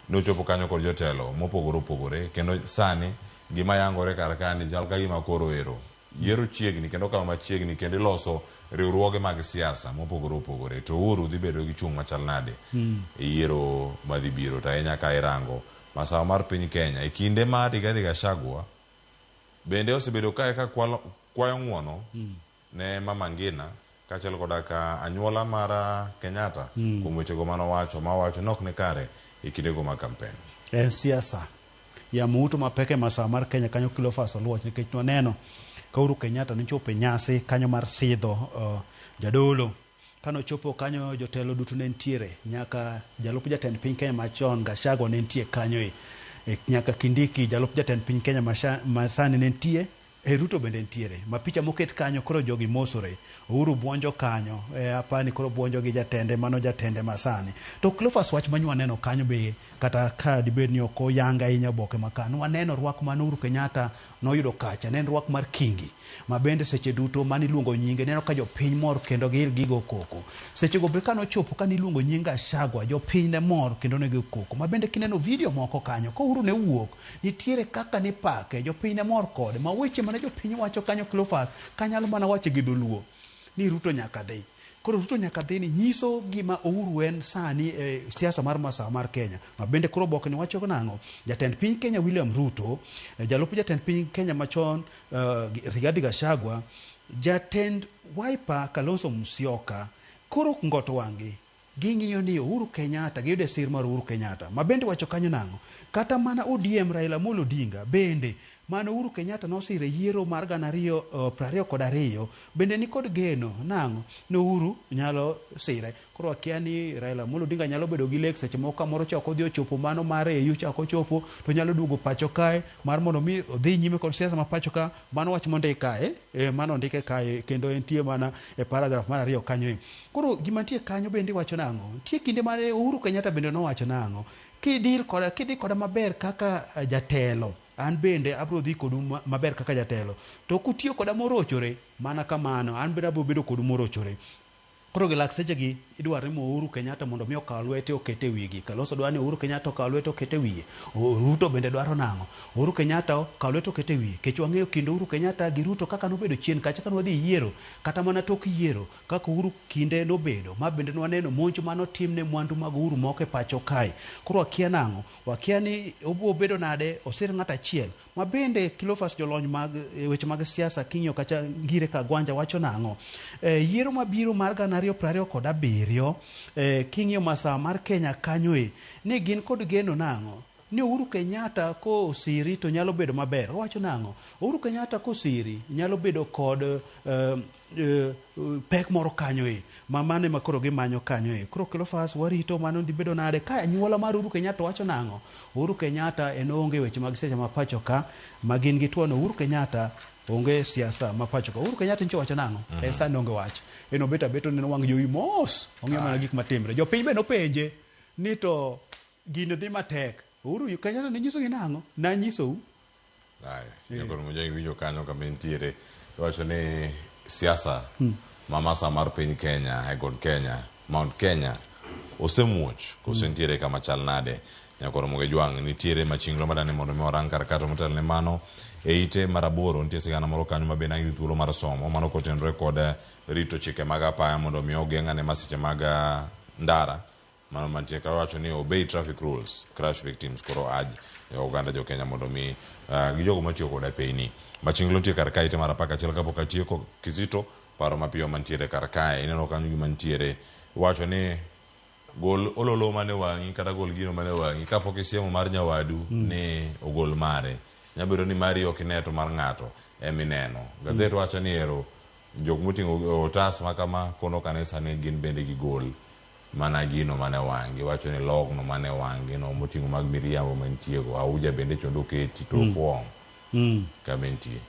Speaker 2: nochopo kanyo kod jotelo mopogore opogore kendo sani gima yangore kar ka ni chal ka gima koro ero Yiero chiegni kendo okayo machiegni kendo iloso riwruoge mag siasa mopogore opogore to Uhuru dhi bedo gi chung' machal nade e yiero madhi biro to ahinya ka irango masawa mar piny Kenya e kinde ma Rigathi Gachagua bende osebedo ka eka kwalo, kwayo ng'uono ne Mama Ngina kaachiel koda ka anyuola mar Kenyatta kuom wechego mane owacho ma owacho ni ok ni kare e kindego mag kampen.
Speaker 15: En siasa. Yamo uto mapek e masawa mar Kenya kanyo Cleophas Oluoch nikech nwaneno ka Uhuru Kenyatta nochopo e nyasi kanyo mar sidho uh, jadolo. Kane ochopo kanyo jotelo duto ne nitiere nyaka jalup jatend piny Kenya machon Gachagua ne nitie kanyo e. E, nyaka Kindiki jalup jatend piny Kenya masani ne nitie E Ruto bende nitiere. Ma picha moket kanyo koro jogi mosore. Uhuru buonjo kanyo. E, apani koro buonjo gi jatende mano jatende masani. To Cleophas wach ma nwaneno kanyo be kata ka dibed ni ok oyang ahinya oboke ma ka. Nwaneno rwak mane Uhuru Kenyatta noyudo kacha. Ne en rwak mar kingi. Ma bende seche duto mane iluongo nyinge neno ka jopiny mor kendo giil gigo koko. Seche go be kane ochopo kane iluongo nying Gachagua jopiny ne mor kendo ne gigo koko. Ma bende kineno video moko kanyo ka Uhuru ne wuok Nitiere kaka nipake, jopiny ne mor kode, ma weche mane jopiny wacho kanyo Cleophas, kanyalo mana wache gi dholuo, ni Ruto nyaka dhi. Koro Ruto nyaka dhi ni nyiso gima Uhuru en sani e siasa mar masawa mar Kenya. Ma bende koro oboke ni wacho nang'o? Jatend piny Kenya William Ruto, jalup jatend piny Kenya machon Rigathi Gachagua, jatend Wiper Kalonzo Musyoka, koro ngoto wang'gi Ging'iyo ni Uhuru Kenyatta, giyude sir mar Uhuru Kenyatta. Ma bende wacho kanyo nang'o? Kata mana ODM Raila Amolo Odinga bende mane Uhuru Kenyatta nosiro e yiero mar 2022 bende nikod geno nang'o? Ni Uhuru nyalo sire. Koro akia ni Raila Amolo Odinga nyalo bedo gi lek seche moko kamoro chak odhi ochopo mano mar AU chak ochopo to nyalo duogo pacho kae mar mondo mi odhi nyime kod siasa ma pacho ka. Mano wach mondik kae, mano ondike kae kendo entie mana e paragraph mar ariyo kanyo e. Koro gima nitie kanyo bende iwacho nang'o? Nitie kinde mane Uhuru Kenyatta bende nowacho nang'o? Kidil koda, kidhi koda maber kaka jatelo, an bende abiro dhi kodu maber kaka jatelo. To kutiyo koda morochore, mana kamano, an bende abiro bedo kodu morochore. Koro gi lak sechegi idwaro ni Uhuru Kenyatta mondo mi okaw lwete oket e wigi. Kalonzo dwaro ni Uhuru Kenyatta okaw lwete oket e wiye. Ruto bende dwaro nang'o? Uhuru Kenyatta okaw lwete oket e wiye. Kech wang'eyo kind Uhuru Kenyatta gi Ruto kaka nobedo chien kacha kane wadhi e yiero, kata mana tok yiero, kaka Uhuru kinde nobedo, ma bende nwaneno monj mane otim ne mwandu mag Uhuru moko e pacho kae. Koro wakia nang'o? Wakia ni obo bedo nade osir ng'ato achiel. Ma bende Cleophas jolony mag weche mag siasa king'iyo kacha Ngire Kagwanja wacho nang'o? E, yiero mabiro mar 2027 e, king'iyo masawa mar Kenya kanyo e, ni gin kod geno nang'o? Ni Uhuru Kenyatta kosiri to nyalo bedo maber. Owacho nang'o? Uhuru Kenyatta kosiri nyalo bedo kod pek moro kanyo e ma mano ema koro gimanyo kanyo e. Koro Cleophas warito mano dhi bedo nade ka anyuola mar Uhuru Kenyatta wacho nang'o? Uhuru Kenyatta en oonge weche mag siasa ma pacho ka ma gin gi tuono. Uhuru Kenyatta onge siasa ma pacho ka. Uhuru Kenyatta nyicha owacho nang'o? En sani onge wach. En obet abeta oneno wang' jowi mos. Ong'iyo mana gik matimre. Jopiny be nopenje ni to gino dhi matek. Uhuru Kenyatta ne nyisogi nang'o? Nanyisou.
Speaker 2: Aya, nyakoro moja iwinjo kanyo kama entiere. Iwacho ni siasa ma masa mar piny Kenya e god Kenya, Mount Kenya osemuoch koso nitiere kama chal nade? Nyakoro Moge Jwang' nitiere machinglo madani mondo mi warang kar kato motelo ne mano e ite mar aboro nitie sigana moro kanyo ma bende ayud thuolo mar somo mano kotenore kod rito chike mag apaya mondo mi ogeng' ane masiche mag ndara mano mantie ka wacho ni obey traffic rules crash victims koro aj oganda jo Kenya mondo mi gi jogo matiyo koda apeyni. Machinglo nitie kar kae ite mar 11 kapok atieko Kizito paro mapiyo mantiere kar kae ineno kanyo gima nitiere iwacho ni gol ololo mane wang'i kata gol gino mane wang'i kapok isiemo mar nyawadu ni ogol mare. Nyalo bedo ni mari ok ine to mar ng'ato emineno. Gazet wacho ni ero jok moting'o otas ma kama kono kanisa ni gin bende gigol mana gino mane wang'gi. Wacho ni logno mane wang'gi no moting'o mag miriambo mantie go. Auja bende chondo oketi to ofuong' kama entie.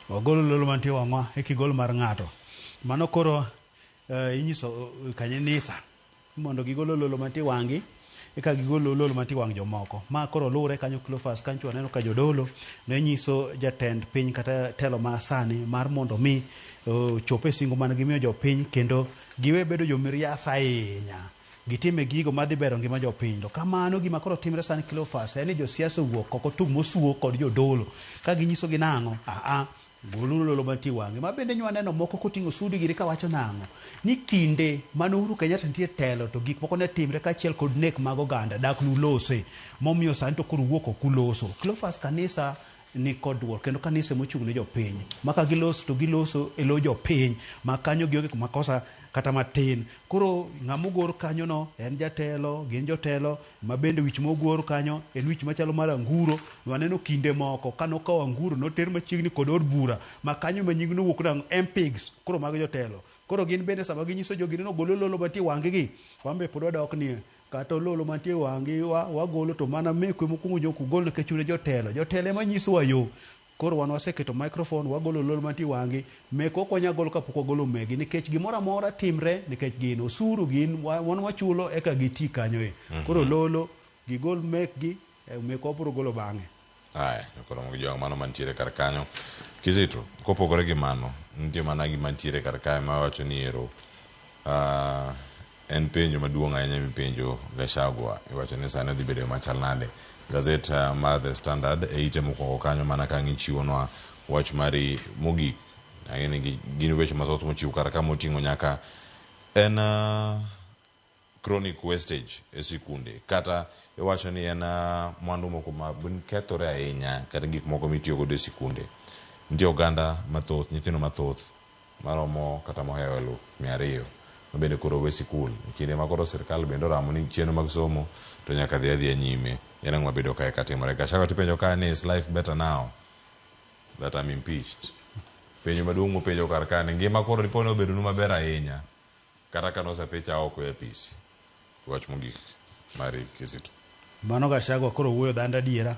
Speaker 15: Wagol ololo mantie wang'wa eka igol mar ng'ato. Mano koro inyiso kanisa mondo gigol ololo mantie wang'gi eka gigol ololo mantie wang' jomoko. Ma koro luwre kanyo Cleophas kanyo waneno ka jodolo ne nyiso jatend piny kata telo ma sani mar mondo mi ochop e singo mane gimiyo jopiny kendo giwe bedo jomiriasa ahinya. Gitime gigo madhi bero ngima jopiny. To kamano gima koro timre sani Cleophas en ni josiasa owuok oko tung' mosuo kod jodolo ka ginyiso gi nang'o? Aa, goluru ololo mantie wang'e. Ma bende nywa neno moko koting'o sudi giri kawacho nang'o? Ni kinde mane Uhuru Kenyatta nitie telo to gik moko ne timre kaachiel kod nek mag oganda dak nulose. Momiyo sani to koro wuok ok uloso. Cleophas kanisa ni kod duol kendo kanisa mochung' ne jopiny. Ma ka giloso to giloso e lo jopiny ma kanyo gionge makosa kata matin. Koro ng'ama ogor kanyo no en jatelo, gin jotelo ma bende wich mogor kanyo en wich machalo mar anguro. Waneno kinde moko kanokawo anguro noter machiegni kod od bura ma kanyo ma nying nowuok nang'o MPs. Koro mago jotelo. Koro gin bende sama ginyiso jogi ni ogol ololo mantie wang'gi gi, wan be pod wadok ni kata ololo mantie wang'gi wagolo to mana mekwe mokwongo nyaka ugol nikech un e jotelo. Jotelo ema nyisowa yo. Koro wan waseketo microphone wagolo ololo mantie wang'gi mekwa ok wanyal golo kapok wagolo megi nikech gimoro amora timre nikech gin osuru gin wan wachulo eka giti kanyo e. Koro ololo gigol mekgi mekwa wabiro golo bang'e.
Speaker 2: Aya, koro gi jwang' mano mantiere kar kanyo. Kizito, kopogore gi mano, nitie mana gima nitiere kar kae ma wacho ni ero en penjo maduong' ahinya mipenjo Gachagua. Iwacho ni sani odhi bedo machal nade. Gazet mar The Standard e ite mokwongo kanyo mana ka gichiwonwa wach mari mogik. Ang'e ni gin weche mathoth mochiw kar ka moting'o nyaka en chronic wastage e sikunde kata iwacho ni en mwandu moko ma kethore ahinya kata gik moko mitiyo godo e sikunde. Nitie oganda mathoth, nyithindo mathoth maromo kata mohewo 200,000 ma bende koro we sikul. E kinde ma koro sirkal bende oramo ni chenro mag somo to nyaka dhi adhiya nyime. En ang'o mabedo kae katimore? Gachagua tipenjo kae ni is life better now that I'm impeached? Penjo maduong' mopenjo kar kae ni ngima koro dipo ni obedonu maber ahinya kata ka nosepicha oko e apisi. Wach mogik mari Kizito.
Speaker 15: Mano Gachagua koro wuoyo dhanda adiera.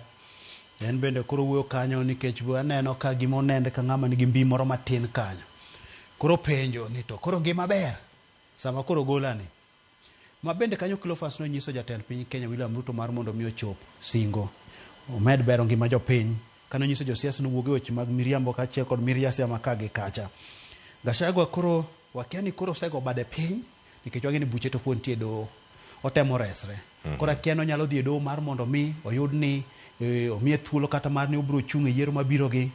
Speaker 15: En bende koro wuoyo kanyo nikech aneno ka gima onende ka ng'ama nigi mbi moro matin kanyo. Koro penjo ni to koro ngima ber sama koro golani. Ma bende kanyo Cleophas nonyiso jatend piny Kenya William Ruto mar mondo mi ochop singo. Omed bero ngima jopiny. Kane onyiso josiasa nowuog e weche mag miriambo kaachiel kod miriasia ma ka gi kacha. Gachagua koro wakia ni koro osego bade piny nikech wang'e ni buche to pod nitie e doho. Otemo resre. Koro akia ni onyalo dhi e doho mar mondo mi oyud ni omiye thuolo kata mar ni obiro chung' e yiero mabiro gi.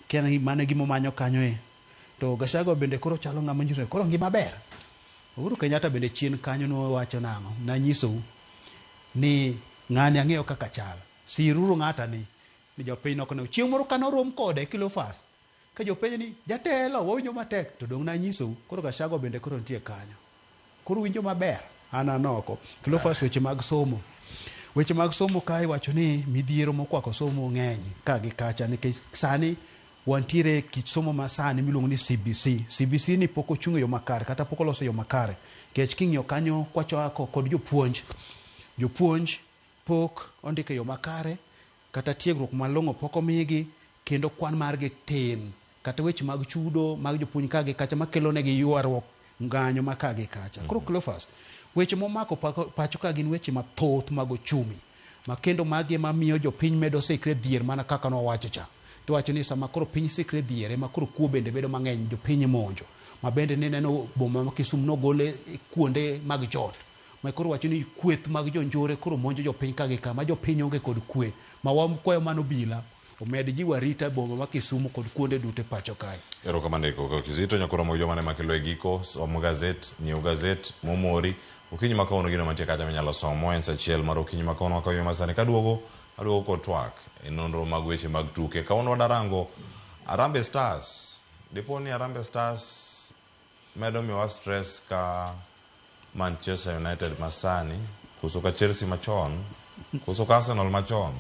Speaker 15: Kia ni mano e gima omanyo kanyo e. To Gachagua bende koro chalo ng'ama nyiso ni koro ngima ber. Uhuru Kenyatta bende chien kanyo nowacho nang'o? Nanyisou ni ng'ani ang'eyo kaka chal. Siruru ng'ata ni. Ni jopiny nok ne. Chieng' moro kanorom kode Cleophas. Ka jopenjo ni jatelo wawinjo matek to dong' nanyisou. Koro Gachagua bende koro nitie kanyo. Koro winjo maber. An an oko. Cleophas weche mag somo. Weche mag somo ka iwacho ni midhiero mokwako somo ng'eny ka gi kacha nikech sani Wantiere kit somo masani miluongo ni CBC. CBC ni pok ochung' e yo makare kata pok oloso e yo makare. Nikech king'iyo kanyo kwachako kod jopuonj. Jopuonj pok ondik e yo makare kata tiegruok malong'o pok omigi kendo kwan margi tin. Kata weche mag chudo mag jopuonj ka gi kacha makelo negi ywaruok ng'anyo ma ka gi kacha. Koro Cleophas, weche momako pacho ka gin weche mathoth mag ochumi. Ma kendo magi ema miyo jopiny medo sikre dhier mana kaka nwawacho cha. Tiwacho ni sama koro piny sikre dhier ema koro kuo bende bedo mang'eny, jopiny imonjo. Ma bende nineno boma ma Kisumu nogole kuonde mag jot. Ma koro wacho ni kweth mag jonjore koro monjo jopiny ka gi ka, ma jopiny onge kod kwe. Ma wakwayo mano obila omed jiwo arita boma ma Kisumu kod kuonde duto e pacho kae.
Speaker 2: Erokamano eko Kizito nyakoro mag joma ne makelo e giko, som gazet, nyiew gazet, momori. Okinyi ma kawuono gino mantie kacha minyalo somo en saa achiel mar okinyi ma kawuono wakaw yo masani kaduogo aduogo kod twak e nonro mag weche mag tuke. Kawuono wadarango Harambee Stars. Dipo ni Harambee Stars medo miyowa stress ka Manchester United masani, koso ka Chelsea machon, koso ka Arsenal machon.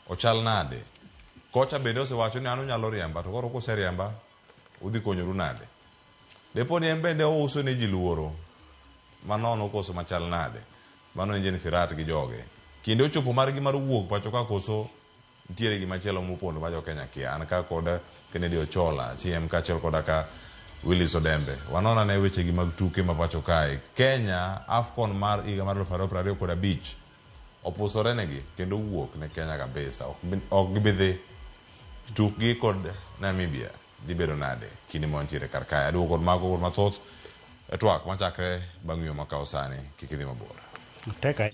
Speaker 2: Ochal nade? Kocha bende osewacho ni an unyalo riemba, to koro kuseriemba udhi konyoru nade? Dipo ni en bende ouso ne ji luoro manono koso machal nade? Mano en Jane Firat gi joge. Kinde ochopo margi mar wuok pacho ka koso nitiere gimachielo mopondo ma jo Kenya kia. An ka kod Kennedy Ochola, TM kaachiel koda ka Willis Odembe. Wanon ane wechegi mag tuke ma pacho kae. Kenya, AFCON mar higa mar 2025 opusore negi kendo wuok ne Kenya kabisa. Ok gibi dhi. Tukgi kod Namibia dhi bedo nade kinde ma wantiere kar kae. Aduogo kod mago kod mathoth e twak machakre bang' yo makawo sani. Kik idhi mabor.
Speaker 15: Teka.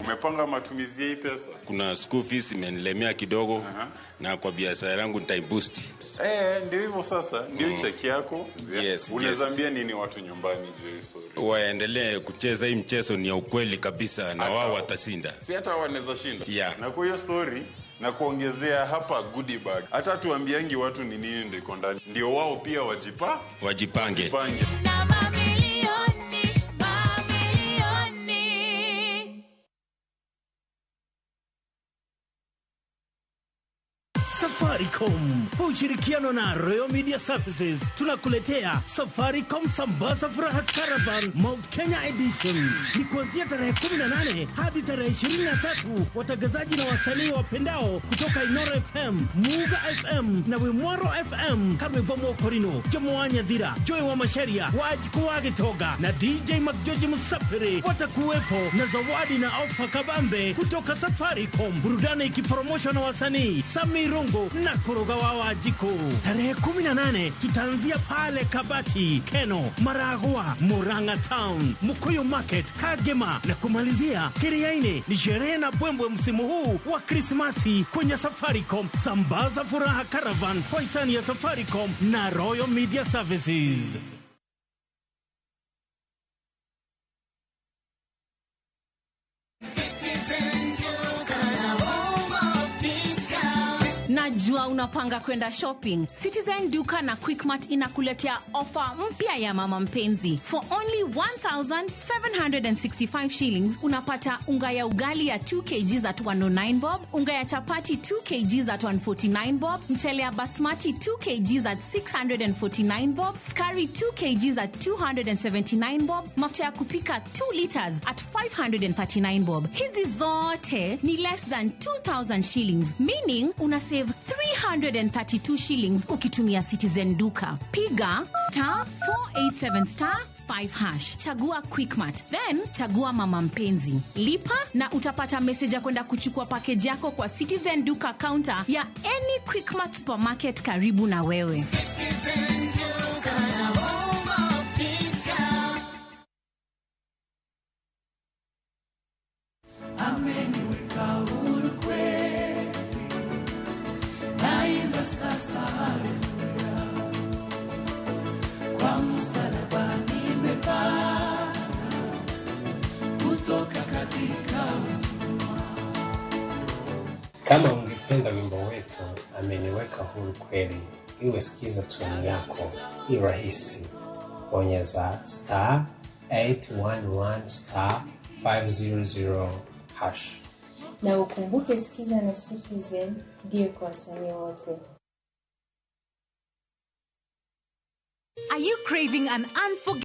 Speaker 16: Umepanga matumizi ya hii pesa?
Speaker 17: Kuna school fees imenilemea kidogo na kwa biashara yangu nitaiboost.
Speaker 16: Ndio hivyo sasa, ndio cheki yako.
Speaker 17: Yes,
Speaker 16: Unaweza
Speaker 17: yes.
Speaker 16: ambia nini watu nyumbani juu ya story?
Speaker 17: Waendelee kucheza hii mchezo, ni ya ukweli kabisa na wao watashinda.
Speaker 16: Si hata wanaweza shinda.
Speaker 17: Yeah.
Speaker 16: Na kwa hiyo story na kuongezea hapa goodie bag. Hata tuambiangi watu ni nini ndio iko ndani. Ndio wao pia
Speaker 17: wajipange.
Speaker 16: Wajipange.
Speaker 6: Na mamilioni, mamilioni.
Speaker 18: Safaricom kwa ushirikiano na Royal Media Services tunakuletea Safaricom Sambaza Furaha Caravan Mount Kenya Edition. Ni kuanzia tarehe 18 hadi tarehe 23. Watangazaji na wasanii wapendao kutoka Inoro FM, Muga FM na Wimwaro FM, Karwebomo Korino, Jomoa Nyadhira, Joy wa Masharia, Wajiko wa Gitoga na DJ McGeorge Musafiri watakuwepo na zawadi na ofa kabambe kutoka Safaricom. Burudani ikiporomoshwa na wasanii Sami Rongo na Koroga wa Wajiko. Tarehe 18 tutaanzia pale Kabati, Keno, Maragua, Murang'a Town, Mukuyu Market, Kagema na kumalizia Kiriaini. Ni sherehe na bwembwe msimu huu wa Krismasi kwenye Safaricom Sambaza Furaha Caravan kwa hisani ya Safaricom na Royal Media Services.
Speaker 5: Najua unapanga kwenda shopping. Citizen Duka na Quickmart inakuletea ofa mpya ya mama mpenzi. For only 1,765 shillings unapata unga ya ugali ya 2 kg at 109 bob, unga ya chapati 2 kg at 149 bob, mchele ya basmati 2 kg at 649 bob, sukari 2 kg at 279 bob, mafuta ya kupika 2 liters at 539 bob. Hizi zote ni less than 2,000 shillings, meaning una save 332 shillings ukitumia Citizen Duka. Piga star 487 star 5 hash. Chagua Quickmart, then chagua mama mpenzi. Lipa na utapata message ya kwenda kuchukua package yako kwa Citizen Duka counter ya any Quickmart supermarket karibu na wewe.
Speaker 6: Citizen Duka, the home of discount.
Speaker 19: Ameniweka huru kweli, naimba sasa haleluya, kwa msalaba nimepata kutoka katika utumwa.
Speaker 20: Kama ungependa wimbo wetu Ameniweka Huru Kweli, Iwe Skiza tune yako irahisi. Bonyeza star 811 star 500 hash.
Speaker 21: Na ukumbuke Skiza na Citizen ndiyo kwa wasanii wote.
Speaker 7: Are you craving an unforgettable